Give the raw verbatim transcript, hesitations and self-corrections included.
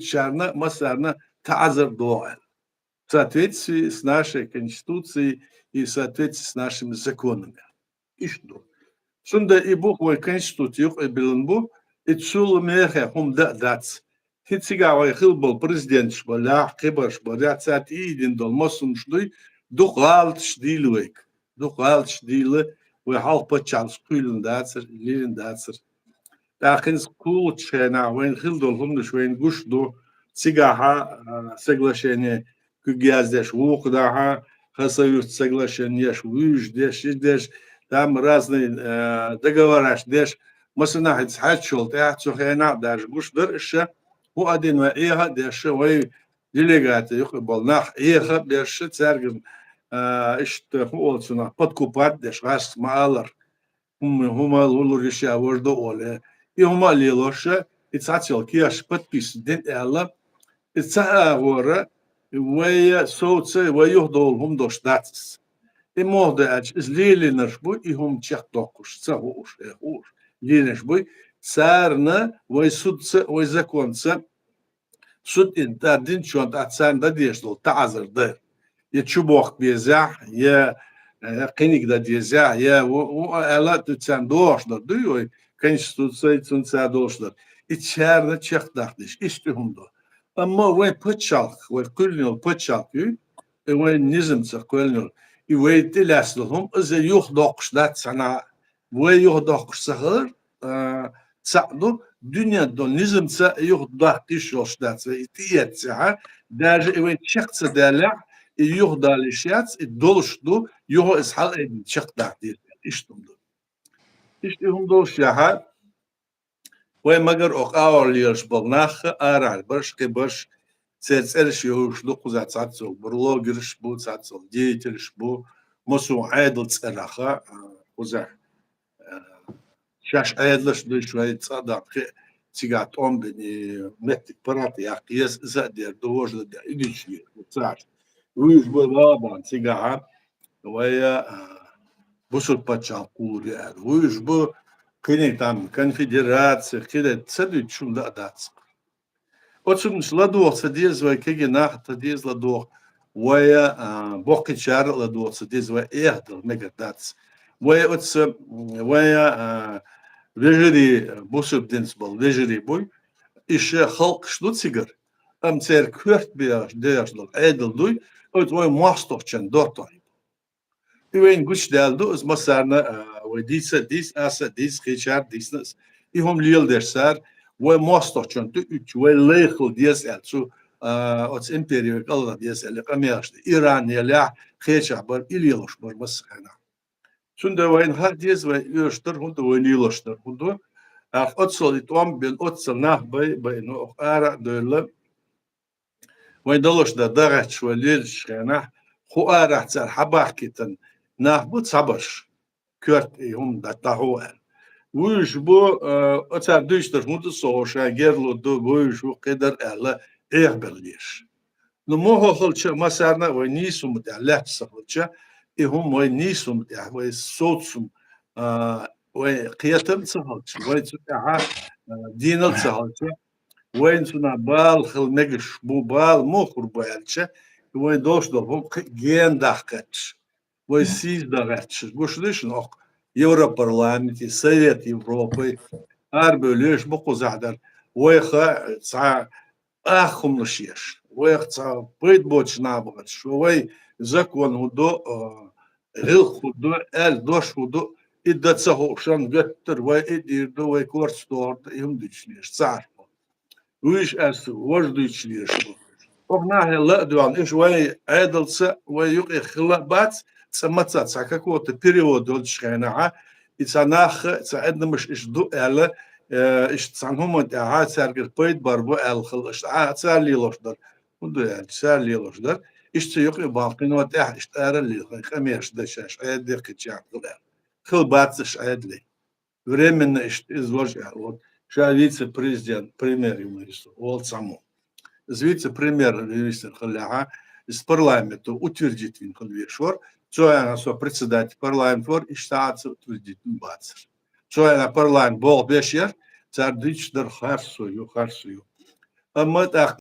чарна, массарна таӀазар догӀу аьлла. В соответствии с нашей Конституцией и в соответствии с нашими законами. Иштта ду. Цундела и бу вай Конституци юкъе биллина бу, и цул мехе хӀума да а дац. ХӀинца цигахь вай хила болу президенташ балехь, кхибарш балехь, цаьрца ийдина долу массунаш дуй, дукха гӀалаташ дийла вайга. Дукха гӀалаташ дийла, вай хьалха паччахьаллаш кхоьллина дацара, лелийна дацара. ТӀаккха хӀинца кхуллучу хенахь вайна хила долу хӀуманаш вайна гуш ду, цигахьа, а, соглашение куьг яздеш, вукху дахьа, хасаюст соглашение еш, вуьйш деш, иш деш, там разные, а, договораш деш, масана хӀинца хьаьжчул тӀаьхьа цу хенахь а даже гуш дара иша, хӀу а дина вай Ӏеха а деш, вай делегати юкъа болу нах Ӏеха а беш, цаьрга, а, иштта хӀу олу цунах подкупать деш, гӀаш ма алар. ХӀума, хӀума лур йиш я важа ду оле. И хӀума а лелоша, и цхьацца йолу кеш подписать дина аьлла, и ца агӀора, вай совца, вай юхадолу хӀума долуш дац иза. И муха ду аьлча, иза лелийнарш бу, и хӀума чекхдоккхуш, ца хууш, э, хууш, лелийнарш буй. Царна вай судца, вай законца, суд и тӀадинчунна тӀехь царна дан дезаш долу таӀазар дан. Я чубохка безехь, я, э, кхиниг дан дезехь, я ву, ву аьлла а ду царна догӀуш дар, дуй вай, Конституций цунна цара долуш дар. И царна чекхдаккха дезаш, иштта и хӀума ду. Амма вай пачхьалкх, вай кхоьллина йолу пачхьалкх ю, и вай низамца кхоьллина йолу, и вай тӀелаьцна долу хӀума, иза юхадоккхуш дац цхьана а. Вай юхадоккхуш ца хилар, а, цхьаъ ду, дуьнен долу низамца юхадаккха йиш йолуш дац вай, и тӀеэццехьа, даже и вай чекх ца даьллехь, и юхадала йиш яц, и долуш ду, юха иза хьалаайдина чекхдаккха деза, иштта хӀума ду. Иштта и хӀума долуш яхьа, вай магар оха агӀор лелаш болу нах, арахь барш, кхин барш, церан цӀераш йолуш ду, кхузахь цхьацца блогерш бу, цхьацца деятелаш бу, массо а Ӏедал цӀераха, а, кхузахь, а, шаьш Ӏедалш дуьйш вай цӀа даккхи, цигахь тӀом бина, и меттиг паргӀат яккха еза, иза а дер ду, важа ду, и дуьйцуш лелаш бу цараш. Вуьйш бу вабан цигахьа, вай, а, бусург пачхьалкх кхулур ю аьлла. Вуьйш бу кхиниг там конфедерация, кхидерг ца дуьйцуш хӀума дан а дац. Оцунаш ладогӀа ца деза вай, кегий нах а ца деза ладогӀа, вай, а, боккхийчара а ладогӀа ца деза вай, эхь дала мегар дац. Вай оцу, вай, а, вежарий, бусург динца болу вежарий буй, иша халкъаш ду цигара, амма церан коьрта бехаш, дехаш долу Ӏедал дуй, оцу вай мостагӀчун доттагӀий. И вайна гучудаьлла ду, иза массарна, а, вай дийца а дийца, аса а дийца, кхечара а дийцина иза. И хӀума леладеш цара, вай мостагӀчун тӀе уьттуш, вай лай хила деза аьлла, цу, а, оцу импери вай кӀалхара деза аьлла, къамелаш ду. Иран елахь, кхечахь бара, и лелош бара массахана. Цундела вайна хаа деза, вай оьшуш дара хӀунда, вай лелош дара хӀунда. Ахь оццул и тӀом бина, оццул нах бай, бай, ну, ара а девлла. Вайн долуш дан дагӀаьтташ вай лелачу хенахь, хӀу арахь цара хьабахкийтина нах бу цхьабарш, коьрта и хӀума дан дӀахьо аьлла. Вуьйш бу, э, оцара дуьйцуш дара, хӀунда со ша герло ду, вуьйш бу, кхидар аьлла, Ӏехабелла дезаш. Ну, мохо хилча, массарна а вай нийса хӀума тӀехь лаьтташ ца хилча, и хӀума вай нийса хӀума тӀехь, вай соцу хӀума, а, вай кхетам ца хилча, вай цу тӀехьа, а, дийнал ца хилча, вайна цунах бала хила мегаш бу, бала муха хир бу аьлча, вайн долуш долу хӀума кхин а гена дахкхетташ, вай сийсаздан гӀерташ. Гуш лишна окху Европарламенте, Совет Европы, арабевлла еш бу кхузахь дар. Вайха цхьа ах хӀуманаш еш, вайх цхьа пайда боцуш нах бахьаш, вай закон хӀун до, а, гӀиллакх хӀун до, аьлла дош хӀун до, и дан ца хууш, шен гаттара вай и дийр ду, вай корта догӀур ду, и хӀума дуьйцуш леш, ца Ӏаш бу. Вуьйш ас важа дуьйцуш леш бу. Оха нахе ла а доьгӀна, уьш вай Ӏедалца, вай юкъе хила а бац, цкъа маца цхьа какого-то период долчу хенахьа, и цхьа нах, цхьа адамаш иштта ду аьлла, э, иштта цхьана хӀуманна тӀехьа цаьргара пайда бар бу аьлла хила, иштта а цара лелош дара. ХӀунда аьлча, цара лелош дара. Иштта цу юкъе бахкино тӀехь, иштта ара а лелхина, къамелаш дан шаьш Ӏедале кхин чекхдала аьлла. Хила бац аш Ӏедале. Временно иштта иза важа аьлла. Вот ша вице-президент, премьер-министр, вол цхьаммо. Иза вице-премьер-министр хиллехьа, иза парламенто утвердить вина хила веш вара. Цо аьлла, со председатель парламент вара, иштта а ца утвердить вина бацара. Цо аьлла, парламент богӀу беш яра, цара дуьйцуш дара, харцо ю, харцо ю. ӕмӕ тъӕхт